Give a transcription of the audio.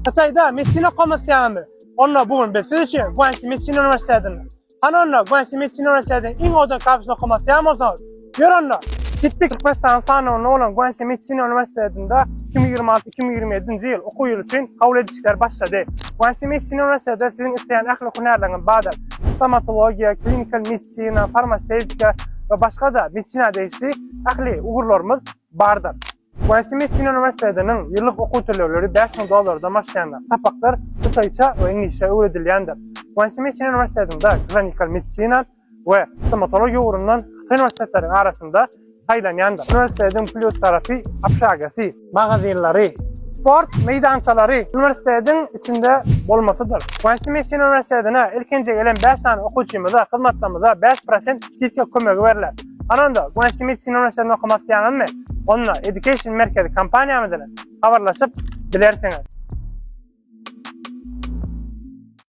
Hytaýda medisina okamak isleýäňizmi? Onda bu gün biz siz üçin Guanxi Medisina uniwersitetinde. Hany onda Guanxi Medisina uniwersitetiniň iň owadan kampusynda okamak isleýän bolsaňyz, ýör onda! Gitdik! Türkmenistanyň sanawynda bolan Guanxi Medisina uniwersitetinde 2026-2027-nji ýyl okuw ýyly üçin kabul edişler başlady. Guanxi Medisina uniwersitetinde siziň isleýän ähli hünärleriňiz bardyr. Stomatologiýa, klinikal medisina, farmasewtika we başga-da medisina degişli ähli ugurlarymyz bardyr. Guanxi Medisina uniwersitetiniň ýyllyk okuw tölegleri 5000 dollardan başlaýandyr. Sapaklar hytaýça we iňlisçe öwredilýändir. Guanxi Medisina uniwersitetinde klinikal medisina we stomatologiýa ugrundan hytaý uniwersitetleriniň arasynda saýlanýandyr. Uniwersitetiň plýus tarapy obşagasy, magazinleri, sport meýdançalary uniwersitetiň içinde bolmasydyr. Guanxi Medisina uniwersitetine ilkinji gelen bäş sany okuwçymyza, hyzmatlarymyza 5% skidka kömegi berler. Ana onda Guanxi Medisina uniwersitetinde okamak isleýäňizmi? Onda Education Merkezi kompaniýamyz bilen habarlaşyp bilersiňiz.